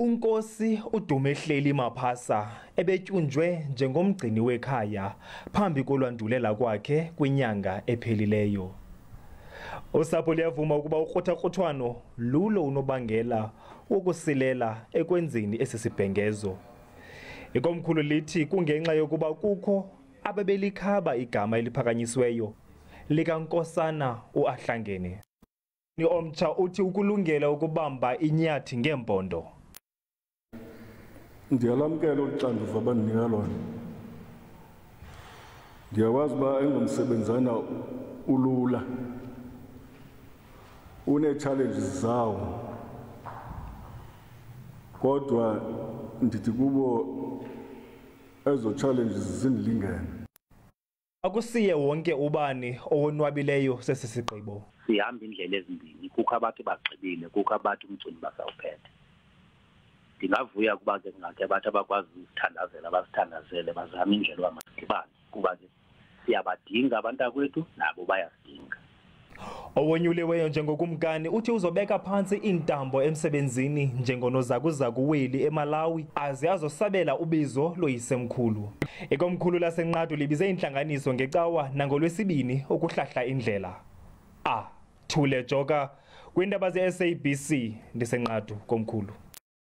Unkosi uDumehleli Maphasa ebetyunjwe njengomgcini wekhaya phambi kolwandulela kwakhe kwinyanga ephelileyo. Usapho luyavuma ukuba ukruthakruthwano lulo unobangela wokusilela ekwenzeni esi sibhengezo. Ikomkhulu lithi kungenxa yokuba kukho abebelikhaba igama eliphakanyisiweyo likaNkosana uAhlangene. Omtsha uthi ukulungela ukubamba inyathi ngeempondo. Ndiyalamkela olu xanduva abandinika lona. Ndiyakwazi uba engomsebenzana ulula, unee-challenges zawo, kodwa ndithi kubo ezo challenges zindilingene. Akusiye wonke ubani owonwabileyo sesi sigqibo. Sihamba indlela ezimbini, kukho abathi bagqibile, kukho abathi umcimbi basawuphethe. Ndingavuya kuba ke kungakhe bathi abakwazi usithandazela basithandazele, bazame indlela uba masidibane, kuba ke siyabadinga abantakwethu nabo bayasidinga. Owonyuliweyo njengokumkani uthi uzobeka phantsi iintambo emsebenzini njengonozakuzaku weli eMalawi aze azosabela ubizo loyisemkhulu. Ikomkhulu laseNqadu libize intlanganiso ngecawa nangolwesibini ukuhlahla indlela. Thule Joka, kwiindaba ze-SABC, ndiseNqadu komkhulu.